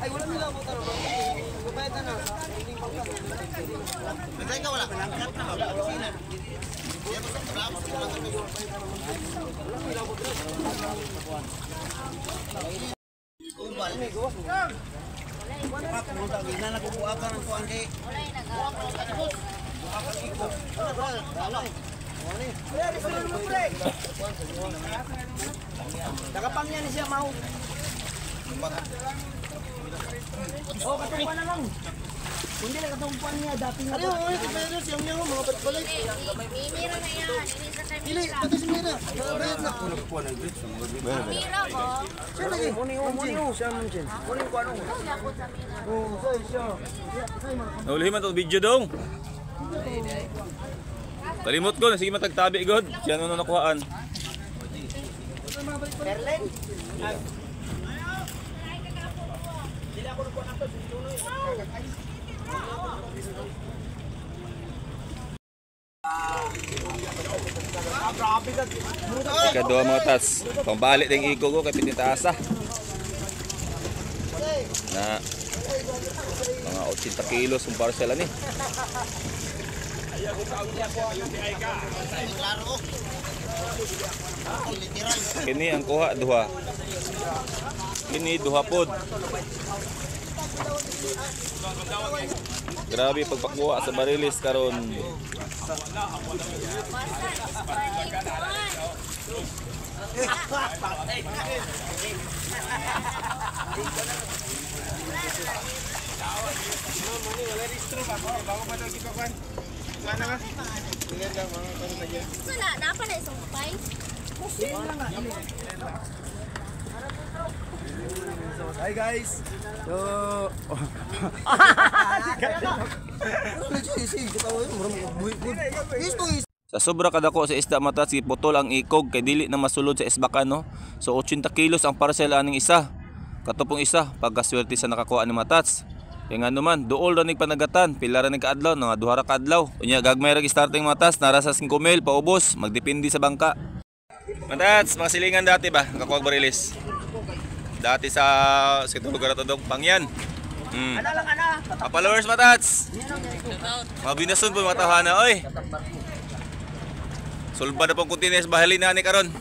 Ay, wala nila mo taro. Kubayad na. Nagay ka wala. Nakapangyan ni siya mau. Oh, katungpan na lang. Kundi lang katungpan niya dati nga. Ano yung ito siyang niya mga balik. Mira na yan. Dili, pati si Mira. Bayad na. Mira ko. Siya lagi. Muni oh, muni oh, siya man siya. Muni ko ano. Oh, siya siya. Naulhi man to video dong. Kalimot ko, sige matagtabi god. Siya ano na nakuhaan. Berlin. Ikaduha mga tats. Pambalik ding igo ko kay pitintaasa. Na mga 80 kilos ang parcel ani. Kini ang kuha duha. Kini duha pod. Grabe pagpakuha sa barilis karon. So na, napa na isang pay. Hi guys. So, Sa sobra kadako sa isda matas giputol ang ikog kay dili na masulod sa isbakan no. So 80 kilos ang parcel aning isa. Katupong isa pagkaswerte sa nakakuha ni matats. Kay ngano man duol ra nig panagatan, pila ra nig kaadlaw, nga duha ra kaadlaw. Unya gagmay ra starting matas nara sa 5 mil paubos, magdepende sa bangka. Matats, mga silingan dati ba nakakuha barilis. Dati sa sa lugar ato dog Pangyan. Mga followers matats. Mga binasun po mga tawhana oy. Sulba na pong continue sa bahali na ni karon.